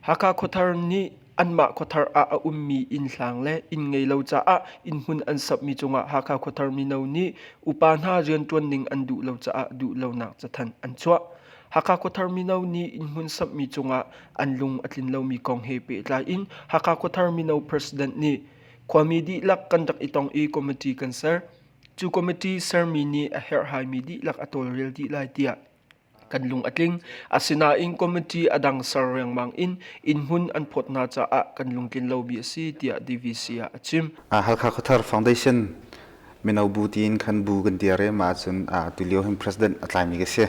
Hakha khuathar nih anmah khuathar ah a ummi inn hlang le inn ngei lo caah innhmun an samhmi cungah Hakha khuathar mino nih upa hna rianṭuan ning an duh lo caah duhlonak cathanh an chuah. Hakha khuathar mino nih innhmun samhmi cungah an lung a tlin lomi kong he pehtlai in Hakha khuathar mino president nih khuami dihlak kan rak i tong i committee kan ser. Cu committee sermi nih a herhhaimi dihlak a tawlrel dih lai tiah Kan lung a tling. Asinain committee a dang ser riangmang in innhmun an phawt hna caah kan lungtlin lomi a si tiah DVC ah a chim. Halkha Khuathar Foundation mino bu tiin khan bu kan dir i mah ahcun tulio hin president a tlaimi ka si.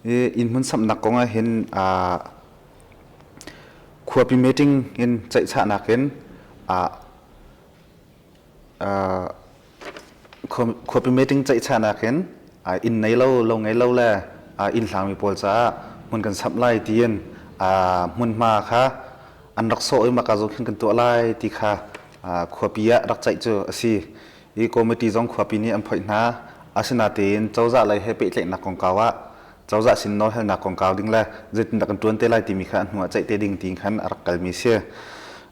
I innhmun samhnak kong ah hin khuapi meeting in ceihchahnak in Khuapi meeting ceihchahnak in inn nei lo, lo ngei lo le inn hlangmi pawl caah hmun kan samh lai tiin hmunhma kha an rak sawh i maka zong khin kan tuah lai ti kha khuapi ah rak ceih cu a si. Hi committee zong khuapi nih an phoih hna. Asinain cozah lei he pehtlaihnak kongkau ah cozah sin nawlhalnak kongkau ding le zeitindah kan ṭuan te lai timi kha a hnu ah ceih te ding ti khan a rak kalmi si.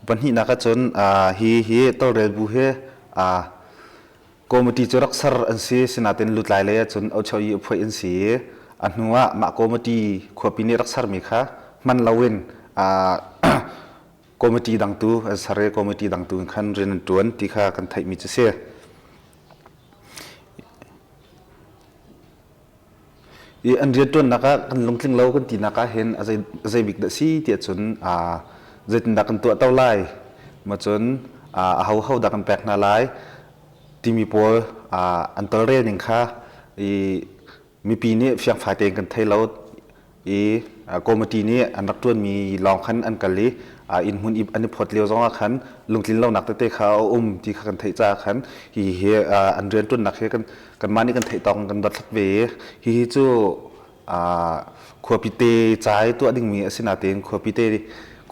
Pahnihnak ahcun hi hi tawlrel bu hi committee cu rak ser an si sinain lutlai lei ahcun ochoyi a phoih an si i a hnu ah mah committee khuapi nih rak sermi kha hman loin committee dang tu an ser i committee dang tu in khan rian an ṭuan ti kha kan theihmi cu si. I an rianṭuannak ah kan lungtling lo kan tinak ah hin a zei, a zei bik dah si tiah cun aa zeitindah kan tuahto lai ma cun aa aho dah kan pek hna lai timi pawl aa an tolrel ning kha i mipi nih fiangfai tein kan thei lo i committee nih an rak ṭuanmi lawng khan an kal i inn hmun an i phawt lio zongah khan lungtlin lonak tete kha a um ti kha kan theih caah khan hihi an rianṭuannak hi kan kanmah nih kan theih tawk in kan dothlat ve i hihi cu khuapi te ca i tuah dingmi a si natein khuapi te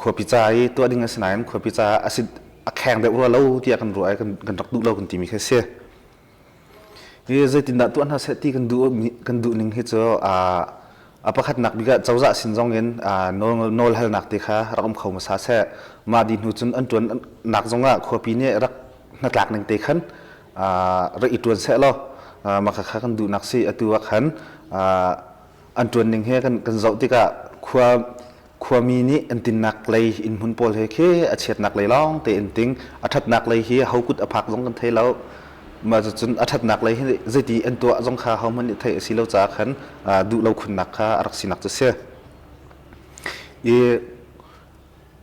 khuapi ca i tuah ding a si nain khuapi ca a si a kheng deuh rua lo tiah kan ruah i kan rak duh lo kan timi khi a si. Hi zeitindah tuah hna seh ti kan duh kan duh ning hi cu a pakhatnak bik ah cozah sin zong in nawl nawl halnak te kha rak um kho hmasa seh. Mah dih hnu cun an ṭuan nak zong ah khuapi nih rak hnatlak ning te khan rak i ṭuan seh law mah kha kan duhnak si. Atu ah khan an ṭuan ning he kan kan zoh tikah khua Khuami nih an tinnak lei innhmun pawl he khi a chiatnak lei lawng te an ting. A ṭhatnak lei hi ho kut a phak zong kan thei lo. Mah cucun a ṭhatnak lei hi zeiti an tuah zong kha hohmanh nih theih a si lo caah khan duh lo khunnak kha a rak sinak cu a si. I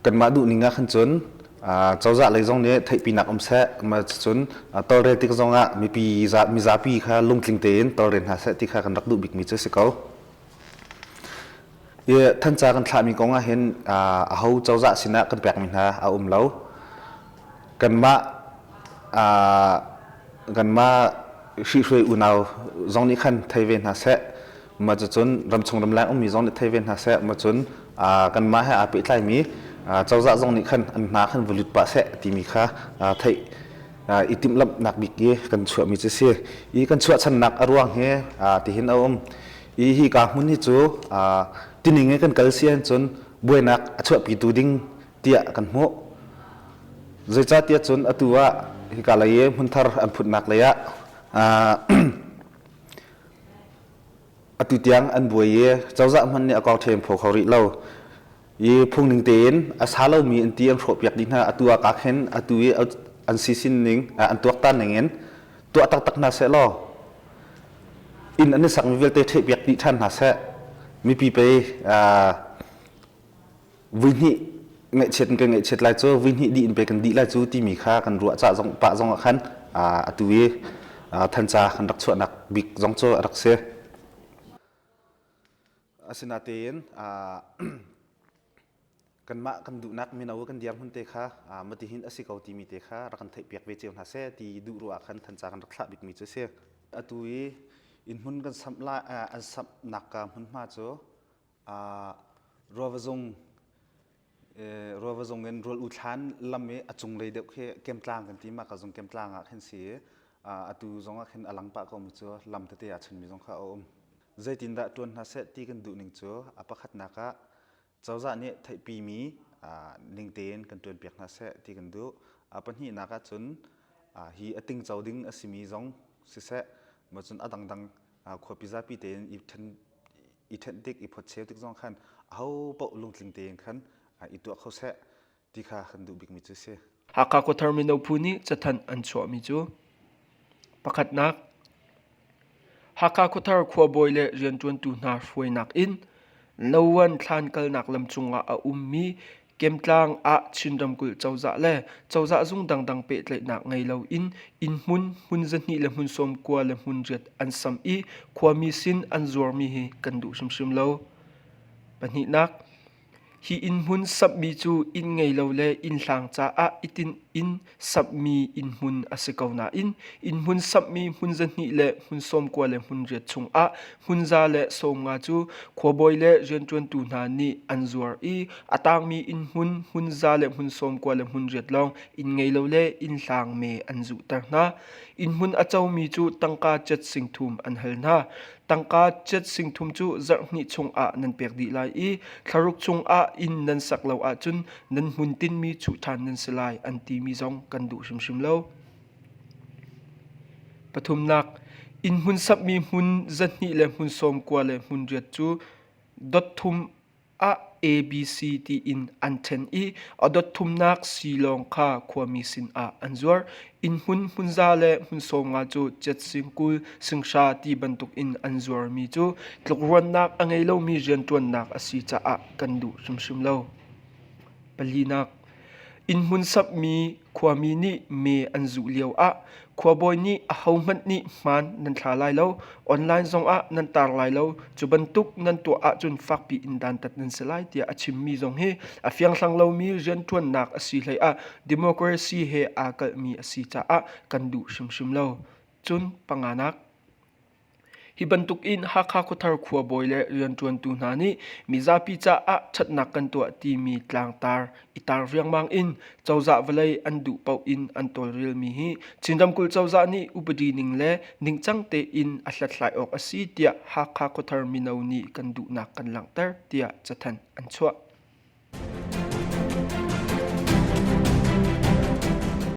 kanmah duhning ah khan cun cozah lei zong nih theihpinak um seh. Mah cucun tawlrel tik zong ah mipi mizapi kha lungtling tein tawlrel hna seh ti kha kan rak duh bikmi cu a si ko. Thanca kan thlahmi kong ah hin aho cozah sinah kan pekmi hna a um lo. Kanmah kanmah hrihhruai unau zong nih khan thei ve hna seh. Mah cucun ramchung ramleng ummi zong nih thei ve hna seh. Mah cun kanmah he aa pehtlaimi cozah zong nih khan an hna khan va lut pah seh timi kha theih i timhlamhnak bik i kan chuahmi cu si. I kan chuahchannak a ruang hi tihin a um. I hika hmun hi cu tining i kan kal si ahcun buainak a chuahpitu ding tiah kan hmuh. Zeicahtiah cun atu ah hika lei i hmunthar an phutnak lei ah atu tiang an buai i cozah hmanh nih a kong ṭhen phaw kho rih lo. I phungning tein a sa lomi an ti an hrawhpiak dih hna. Atu ah ka khin atu i an sisin ning an tuaktan ning in tuah taktak hna seh law inn an i sakmi vialte ṭhehpiak dih ṭhan hna seh. Mipi pei vui hnih ngaihchiat in kan ngaihchiat lai cu vui hnih dih in pei kan dih lai cu timi kha kan ruah cah zong pah zong ah khan atu i thanca kan rak chuahnak bik zong cu a rak si. Asinain kanmah kan duhnak mino kan dirhmun te kha matihin a si ko timi te kha rak kan theihpiak ve cio hna seh ti duh ruah ah khan thanca kan rak thlah bikmi cu a si. Atu i innhmun kan samh lai an samhnak ka hmunhma cu Ruavazung Ruavazung in Rual U Thlan lam i a cunglei deuh khi Kemtlang kan ti mah ka zung Kemtlang ah khin si i atu zong ah khin a lang pah ko mi cu lam tete aa chunmi zong kha a um. Zeitindah ṭuan hna seh ti kan duhning cu a pakhatnak ah. Cozah nih theihpimi ning tein kan ṭuanpiak hna seh ti kan duh. Pahnihnak ahcun hi a tingco ding a simi zong siseh, cun a dangdang khuapi zapi tein i ṭhen i ṭhenh tik, i phawtcheu tik zong khan aho paoh lungtling tein khan i tuah kho seh ti kha kan duh bikmi cu a si. Hakha Khuathar mino phu nih cathanh an chuahmi cu pakhatnak Hakha Khuathar khuabawi le rianṭuantu hna hruainak in Noan thlan kalnak lam cungah a ummi Kemtlang ah Chin ramkulh cozah le cozah zung dangdang pehtlaihnak ngei loin innhmun hmun 200 le hmun 90 le hmun riat an sam i khuami sin an zuarmi hi kan duh hrimhrim lo. Pahnihnak, Hi innhmun samhmi cu inn ngei lo le inn hlang caah i tinh in samhmi innhmun a si ko nain innhmun samhmi hmun 200 le hmun 90 le hmun riat chungah hmun 150 cu khuabawi le rianṭuantu hna nih an zuar i a tangmi innhmun hmun za le hmun 90 le hmun riat lawng inn ngei lo le inn hlang me an zuhter hna. Innhmun a comi cu tangka cet sing thum an hal hna. Tangka cet sing thum cu zarh hnih chungah nan pek dih lai i thlaruk chungah inn nan sak lo ahcun nan hmun tinmi chuh ṭhan nan si lai an timi zong kan duh hrimhrim lo. Pathumnak, inn hmun samhmi hmun 200 le hmun 90 le hmun riat cu dot thum ah ABC tiin an ṭhen i a dot thumnak sii lawng kha khuami sinah an zuar. Innhmun hmunza le hmun 50 cu cet sing 20 singhra ti bantukin an zuarmi cu tlukruannak a ngei lomi rianṭuannak a si caah kan duh hrimhrim lo. Palinak, innhmun samhmi khuami nih me an zuh lioah khuabawi nih ahohmanh nih hmaan nan thla lai lo, online zongah nan tar lai lo, cu bantuk nan tuah ahcun fakpi in dantat nan si lai tiah a chimmi zong hi a fianghlang lomi rianṭuannak a si hleiah democracy he aa kalhmi a si caah kan duh hrimhrim lo. Cun panganak, Hi bantukin Hakha Khuathar khuabawi le rianṭuantu hna nih mizapi caah ṭhatnak kan tuah timi tlangtar i tar riangmang in cozah vawlei an duh paoh in an tawlrelmi hi Chin ramkulh cozah nih upadi ning le ningcang tein a hlathlai awk a si tiah Hakha Khuathar mino nih kan duhnak kan langhter tiah cathanh an chuah.